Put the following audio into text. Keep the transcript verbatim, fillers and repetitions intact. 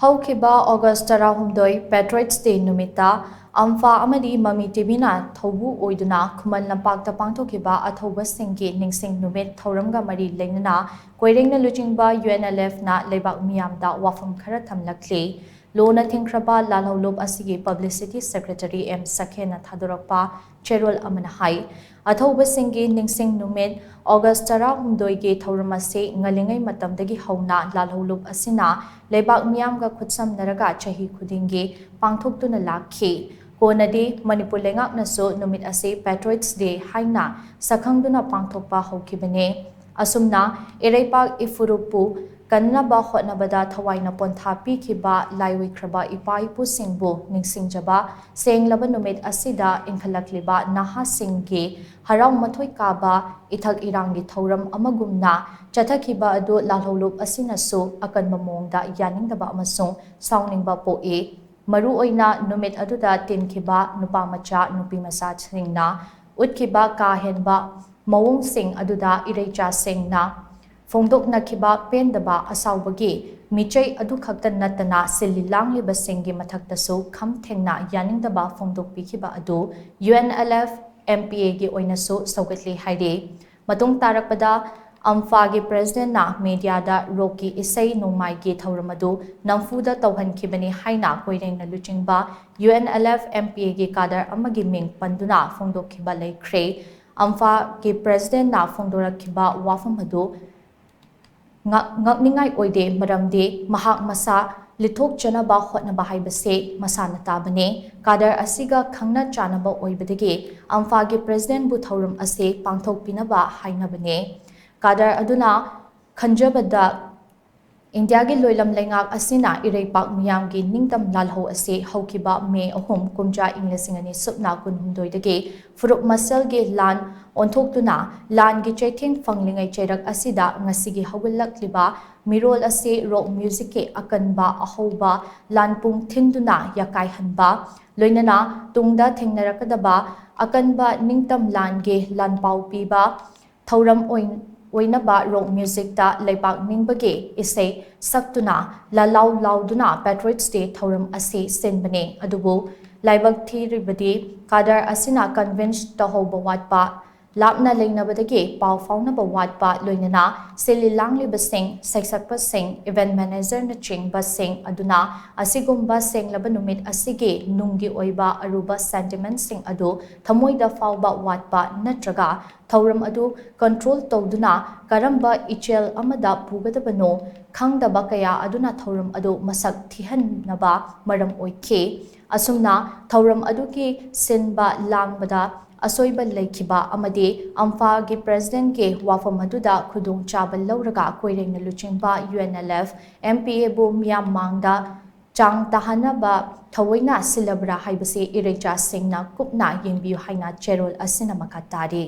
ꯍꯧꯈꯤꯕ ꯑꯣꯒꯁ ꯇꯔꯥꯍꯨꯝꯗꯣꯏ Patriots Day ꯅꯨꯃꯤꯠꯇ ꯑꯝꯐꯥ ꯑꯃꯗꯤ ꯃꯃꯤ ꯇꯤꯚꯤꯅ ꯊꯧꯕꯨ ꯑꯣꯏꯗꯨꯅ ꯈꯨꯃꯟ ꯂꯝꯄꯥꯛꯇ ꯄꯥꯡꯊꯣꯛꯈꯤꯕ ꯑꯊꯧꯕꯁꯤꯡꯒꯤ ꯅꯤꯡꯁꯤꯡ ꯅꯨꯃꯤꯠ ꯊꯧꯔꯝꯒ ꯃꯔꯤ ꯂꯩꯅꯅ ꯀꯣꯏꯔꯦꯡꯅ ꯂꯨꯆꯤꯡꯕ UNLFꯅ ꯂꯩꯕꯥꯛ ꯃꯤꯌꯥꯝꯗ ꯋꯥꯐꯝ ꯈꯔ ꯊꯝꯂꯛꯂꯤ꯫ ꯂꯣꯅ ꯊꯤꯡꯈ꯭ꯔꯕ ꯂꯥꯜꯍꯧꯂꯨꯞ ꯑꯁꯤꯒꯤ Publicity Secretary M ꯁꯈꯦꯅ ꯊꯥꯗꯣꯔꯛꯄ ꯆꯦꯔꯣꯜ ꯑꯃꯅ ꯍꯥꯏ, ꯑꯊꯧꯕꯁꯤꯡꯒꯤ ꯅꯤꯡꯁꯤꯡ ꯅꯨꯃꯤꯠ ꯑꯣꯒꯁ ꯇꯔꯥꯍꯨꯝꯗꯣꯏꯒꯤ ꯊꯧꯔꯝ ꯑꯁꯤ ꯉꯜꯂꯤꯉꯩ ꯃꯇꯝꯗꯒꯤ ꯍꯧꯅ ꯂꯥꯜꯍꯧꯂꯨꯞ ꯑꯁꯤꯅ ꯂꯩꯕꯥꯛ ꯃꯤꯌꯥꯝꯒ ꯈꯨꯠꯁꯝꯅꯔꯒ ꯆꯍꯤ ꯈꯨꯗꯤꯡꯒꯤ ꯄꯥꯡꯊꯣꯛꯇꯨꯅ ꯂꯥꯛꯈꯤ꯫ ꯀꯣꯟꯅꯗꯤ ꯃꯅꯤꯄꯨꯔ ꯂꯩꯉꯥꯛꯅꯁꯨ ꯅꯨꯃꯤꯠ ꯑꯁꯤ Patriots Day ꯍꯥꯏꯅ ꯁꯛꯈꯪꯗꯨꯅ ꯄꯥꯡꯊꯣꯛꯄ ꯍꯧꯈꯤꯕꯅꯤ꯫ ꯑꯁꯨꯝꯅ ꯏꯔꯩꯄꯥꯛ ꯏꯐꯨꯔꯨꯞꯄꯨ ꯀꯟꯅꯕ ꯍꯣꯠꯅꯕꯗ ꯊꯋꯥꯏꯅ ꯄꯣꯟꯊꯥ ꯄꯤꯈꯤꯕ ꯂꯥꯏꯑꯣꯏꯈ꯭ꯔꯕ ꯏꯄꯥ ꯏꯄꯨꯁꯤꯡꯕꯨ ꯅꯤꯡꯁꯤꯡꯖꯕ ꯁꯦꯡꯂꯕ ꯅꯨꯃꯤꯠ ꯑꯁꯤꯗ ꯏꯟꯈꯠꯂꯛꯂꯤꯕ ꯅꯍꯥꯁꯤꯡꯒꯤ ꯍꯔꯥꯎ ꯃꯊꯣꯏ ꯀꯥꯕ ꯏꯊꯛ ꯏꯔꯥꯡꯒꯤ ꯊꯧꯔꯝ ꯑꯃꯒꯨꯝꯅ ꯆꯠꯊꯈꯤꯕ ꯑꯗꯨ ꯂꯥꯜꯍꯧꯂꯨꯞ ꯑꯁꯤꯅꯁꯨ ꯑꯀꯟꯕ ꯃꯑꯣꯡꯗ ꯌꯥꯅꯤꯡꯗꯕ ꯑꯃꯁꯨꯡ ꯁꯥꯎꯅꯤꯡꯕ ꯄꯣꯛꯏ꯫ ꯃꯔꯨꯑꯣꯏꯅ ꯅꯨꯃꯤꯠ ꯑꯗꯨꯗ ꯇꯤꯟꯈꯤꯕ ꯅꯨꯄꯥ ꯃꯆꯥ, ꯅꯨꯄꯤ ꯃꯆꯥꯁꯤꯡꯅ ꯎꯠꯈꯤꯕ ꯀꯥ ꯍꯦꯟꯕ ꯃꯑꯣꯡꯁꯤꯡ ꯑꯗꯨꯗ ꯏꯔꯩꯆꯥꯁꯤꯡꯅ ꯐꯣꯡꯗꯣꯛꯅꯈꯤꯕ ꯄꯦꯟꯗꯕ ꯑꯁꯥꯎꯕꯒꯤ ꯃꯤꯆꯩ ꯑꯗꯨꯈꯛꯇ ꯅꯠꯇꯅ ꯁꯤꯜꯂꯤ ꯂꯥꯡꯂꯤꯕꯁꯤꯡꯒꯤ ꯃꯊꯛꯇꯁꯨ ꯈꯝ ꯊꯦꯡꯅ ꯌꯥꯅꯤꯡꯗꯕ ꯐꯣꯡꯗꯣꯛꯄꯤꯈꯤꯕ ꯑꯗꯨ UNLF MPAꯒꯤ ꯑꯣꯏꯅꯁꯨ ꯁꯧꯒꯠꯂꯤ ꯍꯥꯏꯔꯤ꯫ ꯃꯇꯨꯡ ꯇꯥꯔꯛꯄꯗ ꯑꯝꯐꯥꯒꯤ Presidentꯅ mediaꯗ rockꯀꯤ ꯏꯁꯩ ꯅꯣꯡꯃꯥꯏꯒꯤ ꯊꯧꯔꯝ ꯑꯗꯨ ꯅꯝꯐꯨꯗ ꯇꯧꯍꯟꯈꯤꯕꯅꯤ ꯍꯥꯏꯅ ꯀꯣꯏꯔꯦꯡꯅ ꯂꯨꯆꯤꯡꯕ UNLF MPAꯒꯤ cadre ꯑꯃꯒꯤ ꯃꯤꯡ ꯄꯟꯗꯨꯅ ꯐꯣꯡꯗꯣꯛꯈꯤꯕ ꯂꯩꯈ꯭ꯔꯦ꯫ ꯑꯝꯐꯥꯒꯤ Presidentꯅ ꯐꯣꯡꯗꯣꯔꯛꯈꯤꯕ ꯋꯥꯐꯝ ꯑꯗꯨ ꯉꯛ-, ꯉꯛꯅꯤꯡꯉꯥꯏ ꯑꯣꯏꯗꯦ, ꯃꯔꯝꯗꯤ ꯃꯍꯥꯛ ꯃꯁꯥ ꯂꯤꯊꯣꯛꯆꯅꯕ ꯍꯣꯠꯅꯕ ꯍꯥꯏꯕꯁꯦ ꯃꯁꯥꯅ ꯇꯥꯕꯅꯦ꯫ Cadre ꯑꯁꯤꯒ ꯈꯪꯅ ꯆꯥꯟꯅꯕ ꯑꯣꯏꯕꯗꯒꯤ ꯑꯝꯐꯥꯒꯤ Presidentꯕꯨ ꯊꯧꯔꯝ ꯑꯁꯤ ꯄꯥꯡꯊꯣꯛꯄꯤꯅꯕ ꯍꯥꯏꯅꯕꯅꯦ꯫ Cadre ꯑꯗꯨꯅ ꯈꯟꯖꯕꯗ ꯏꯟꯗꯤꯌꯥꯒꯤ ꯂꯣꯏꯂꯝ ꯂꯩꯉꯥꯛ ꯑꯁꯤꯅ ꯏꯔꯩꯄꯥꯛ ꯃꯤꯌꯥꯝꯒꯤ ꯅꯤꯡꯇꯝ ꯂꯥꯜꯍꯧ ꯑꯁꯤ ꯍꯧꯈꯤꯕ ꯃꯦ ꯑꯍꯨꯝ, ꯀꯨꯝꯖꯥ ꯏꯪ ꯂꯤꯁꯤꯡ ꯑꯅꯤ ꯁꯨꯞꯅ ꯀꯨꯟꯍꯨꯝꯗꯣꯏꯗꯒꯤ ꯐꯨꯔꯨꯞ ꯃꯁꯦꯜꯒꯤ ꯂꯥꯟ ꯑꯣꯟꯊꯣꯛꯇꯨꯅ ꯂꯥꯟꯒꯤ ꯆꯩꯊꯦꯡ ꯐꯪꯂꯤꯉꯩ ꯆꯩꯔꯛ ꯑꯁꯤꯗ ꯉꯁꯤꯒꯤ ꯍꯧꯒꯠꯂꯛꯂꯤꯕ ꯃꯤꯔꯣꯜ ꯑꯁꯤ rock musicꯀꯤ ꯑꯀꯟꯕ ꯑꯍꯧꯕ ꯂꯥꯟꯄꯨꯡ ꯊꯤꯟꯗꯨꯅ ꯌꯥꯀꯥꯏꯍꯟꯕ, ꯂꯣꯏꯅꯅ ꯇꯨꯡꯗ ꯊꯦꯡꯅꯔꯛꯀꯗꯕ ꯑꯀꯟꯕ ꯅꯤꯡꯇꯝ ꯂꯥꯟꯒꯤ ꯂꯥꯟꯄꯥꯎ ꯄꯤꯕ ꯊꯧꯔꯝ ꯑꯣꯏ-, ꯑꯣꯏꯅꯕ ꯔꯣꯛ ꯃ꯭ꯌꯨꯖꯤꯛꯇ ꯂꯩꯕꯥꯛ ꯅꯤꯡꯕꯒꯤ ꯏꯁꯩ ꯁꯛꯇꯨꯅ ꯂꯥꯂꯥꯎ ꯂꯥꯎꯗꯨꯅ Patriots Day ꯊꯧꯔꯝ ꯑꯁꯤ ꯁꯤꯟꯕꯅꯤ꯫ ꯑꯗꯨꯕꯨ ꯂꯥꯏꯕꯛ ꯊꯤꯔꯤꯕꯗꯤ ꯀꯥꯗꯔ ꯑꯁꯤꯅ ꯀꯟꯚꯤꯟꯁ ꯇꯧꯍꯧꯕ ꯋꯥꯠꯄ, ꯂꯥꯞꯅ ꯂꯩꯅꯕꯗꯒꯤ ꯄꯥꯎ ꯐꯥꯎꯅꯕ ꯋꯥꯠꯄ, ꯂꯣꯏꯅꯅ ꯁꯤꯜꯂꯤ ꯂꯥꯡꯂꯤꯕꯁꯤꯡ, ꯁꯩꯁꯛꯄꯁꯤꯡ, ꯏꯚꯦꯟꯠ ꯃꯦꯅꯦꯖꯔꯅꯆꯤꯡꯕꯁꯤꯡ ꯑꯗꯨꯅ ꯑꯁꯤꯒꯨꯝꯕ ꯁꯦꯡꯂꯕ ꯅꯨꯃꯤꯠ ꯑꯁꯤꯒꯤ ꯅꯨꯡꯒꯤ ꯑꯣꯏꯕ ꯑꯔꯨꯕ ꯁꯦꯟꯇꯤꯃꯦꯟꯠꯁꯤꯡ ꯑꯗꯨ ꯊꯃꯣꯏꯗ ꯐꯥꯎꯕ ꯋꯥꯠꯄ ꯅꯠꯇ꯭ꯔꯒ ꯊꯧꯔꯝ ꯑꯗꯨ ꯀꯟꯇ꯭ꯔꯣꯜ ꯇꯧꯗꯨꯅ ꯀꯔꯝꯕ ꯏꯆꯦꯜ ꯑꯃꯗ ꯄꯨꯒꯗꯕꯅꯣ ꯈꯪꯗꯕ ꯀꯌꯥ ꯑꯗꯨꯅ ꯊꯧꯔꯝ ꯑꯗꯨ ꯃꯁꯛ ꯊꯤꯍꯟꯅꯕ ꯃꯔꯝ ꯑꯣꯏꯈꯤ꯫ ꯑꯁꯨꯝꯅ ꯊꯧꯔꯝ ꯑꯗꯨꯒꯤ ꯁꯤꯟꯕ ꯂꯥꯡꯕꯗ ꯑꯁꯣꯏꯕ ꯂꯩꯈꯤꯕ ꯑꯃꯗꯤ ꯑꯝꯐꯥꯒꯤ ꯄ꯭ꯔꯦꯁꯤꯗꯦꯟꯠꯀꯤ ꯋꯥꯐꯝ ꯑꯗꯨꯗ ꯈꯨꯗꯣꯡꯆꯥꯕ ꯂꯧꯔꯒ ꯀꯣꯏꯔꯦꯡꯅ ꯂꯨꯆꯤꯡꯕ UNLF MPAꯕꯨ ꯃꯤꯌꯥꯝ ꯃꯥꯡꯗ ꯆꯥꯡ ꯇꯥꯍꯟꯅꯕ ꯊꯑꯣꯏꯅ ꯁꯤꯜꯂꯕ꯭ꯔꯥ ꯍꯥꯏꯕꯁꯤ ꯏꯔꯩꯆꯥꯁꯤꯡꯅ ꯀꯨꯞꯅ ꯌꯦꯡꯕꯤꯌꯨ ꯍꯥꯏꯅ ꯆꯦꯔꯣꯜ ꯑꯁꯤꯅ ꯃꯈꯥ ꯇꯥꯔꯤ꯫